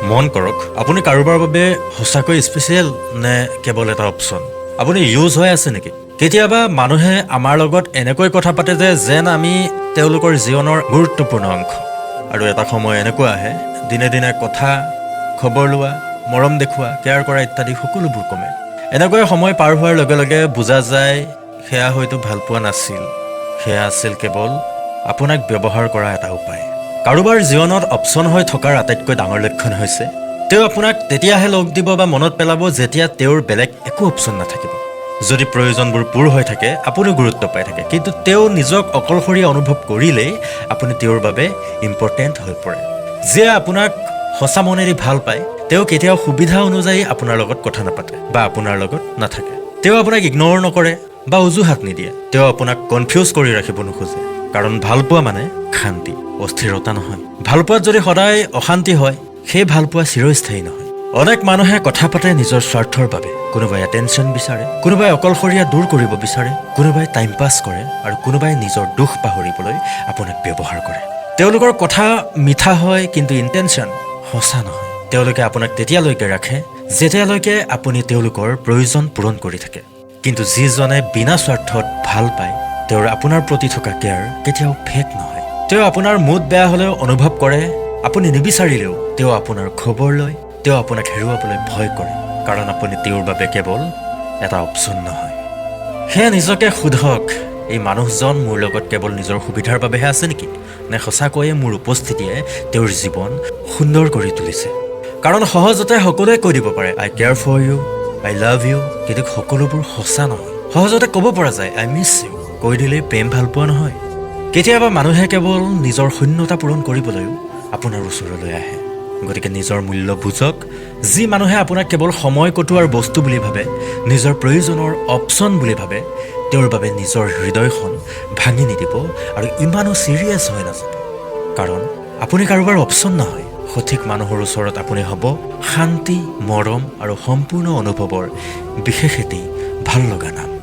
মন কৰক, আপুনি কাৰোবাৰ বাবে সঁচাকৈ স্পেচিয়েল নে কেৱল এটা অপশ্যন? আপুনি ইউজ হৈ আছে নেকি? কেতিয়াবা মানুহে আমাৰ লগত এনেকৈ কথা পাতে যে যেন আমি তেওঁলোকৰ জীৱনৰ গুৰুত্বপূৰ্ণ অংশ। আৰু এটা সময় এনেকুৱা আহে, দিনে দিনে কথা, খবৰ লোৱা, মৰম দেখুওৱা, কেয়াৰ কৰা ইত্যাদি সকলোবোৰ কমে। এনেকৈ সময় পাৰ হোৱাৰ লগে লগে বুজা যায়, সেয়া হয়তো ভালপোৱা নাছিল, সেয়া আছিল কেৱল আপোনাক ব্যৱহাৰ কৰা এটা উপায়। কাৰোবাৰ জীৱনত অপশ্যন হৈ থকাৰ আটাইতকৈ ডাঙৰ লক্ষণ হৈছে, তেওঁ আপোনাক তেতিয়াহে লগ দিব বা মনত পেলাব যেতিয়া তেওঁৰ বেলেগ একো অপশ্যন নাথাকিব। যদি প্ৰয়োজনবোৰ পূৰ হৈ থাকে, আপুনিও গুৰুত্ব পাই থাকে, কিন্তু তেওঁ নিজক অকলশৰীয়া অনুভৱ কৰিলেই আপুনি তেওঁৰ বাবে ইম্পৰ্টেণ্ট হৈ পৰে। যিয়ে আপোনাক সঁচা মনেৰে ভাল পায়, তেওঁ কেতিয়াও সুবিধা অনুযায়ী আপোনাৰ লগত কথা নাপাতে বা আপোনাৰ লগত নাথাকে। তেওঁ আপোনাক ইগন'ৰ নকৰে বা অজুহাত নিদিয়ে। তেওঁ আপোনাক কনফিউজ কৰি ৰাখিব নোখোজে, কাৰণ ভালপোৱা মানে শান্তি, অস্থিৰতা নহয়। ভালপোৱাত যদি সদায় অশান্তি হয়, সেই ভালপোৱা চিৰস্থায়ী নহয়। অনেক মানুহে কথা পাতে নিজৰ স্বাৰ্থৰ বাবে। কোনোবাই এটেনশ্যন বিচাৰে, কোনোবাই অকলশৰীয়া দূৰ কৰিব বিচাৰে, কোনোবাই টাইম পাছ কৰে আৰু কোনোবাই নিজৰ দুখ পাহৰিবলৈ আপোনাক ব্যৱহাৰ কৰে। তেওঁলোকৰ কথা মিঠা হয়, কিন্তু ইণ্টেনশ্যন সঁচা নহয়। তেওঁলোকে আপোনাক তেতিয়ালৈকে ৰাখে যেতিয়ালৈকে আপুনি তেওঁলোকৰ প্ৰয়োজন পূৰণ কৰি থাকে। কিন্তু যিজনে বিনা স্বাৰ্থত ভাল পায়, তেওঁৰ আপোনাৰ প্ৰতি থকা কেয়াৰ কেতিয়াও ফেক নহয়। তেওঁ আপোনাৰ মুড বেয়া হ'লেও অনুভৱ কৰে। আপুনি নিবিচাৰিলেও তেওঁ আপোনাৰ খবৰ লয়। তেওঁ আপোনাক হেৰুৱাবলৈ ভয় কৰে, কাৰণ আপুনি তেওঁৰ বাবে কেৱল এটা অপশ্যন নহয়। সেয়ে নিজকে সোধক, এই মানুহজন মোৰ লগত কেৱল নিজৰ সুবিধাৰ বাবেহে আছে নেকি, নে সঁচাকৈয়ে মোৰ উপস্থিতিয়ে তেওঁৰ জীৱন সুন্দৰ কৰি তুলিছে? কাৰণ সহজতে সকলোৱে কৈ দিব পাৰে, "I care for you, I love you", কিন্তু সকলোবোৰ সঁচা নহয়। সহজতে ক'ব পৰা যায়, "I miss you"। কৈ দিলেই প্ৰেম ভালপোৱা নহয়। কেতিয়াবা মানুহে কেৱল নিজৰ শূন্যতা পূৰণ কৰিবলৈও আপোনাৰ ওচৰলৈ আহে। গতিকে নিজৰ মূল্য বুজক। যি মানুহে আপোনাক কেৱল সময় কটোৱাৰ বস্তু বুলি ভাবে, নিজৰ প্ৰয়োজনৰ অপশ্যন বুলি ভাবে, তেওঁৰ বাবে নিজৰ হৃদয়খন ভাঙি নিদিব আৰু ইমানো ছিৰিয়াছ হৈ নাযাব, কাৰণ আপুনি কাৰোবাৰ অপশ্যন নহয়। সঠিক মানুহৰ ওচৰত আপুনি হ'ব শান্তি, মৰম আৰু সম্পূৰ্ণ অনুভৱৰ বিশেষ এটি ভাল লগা নাম।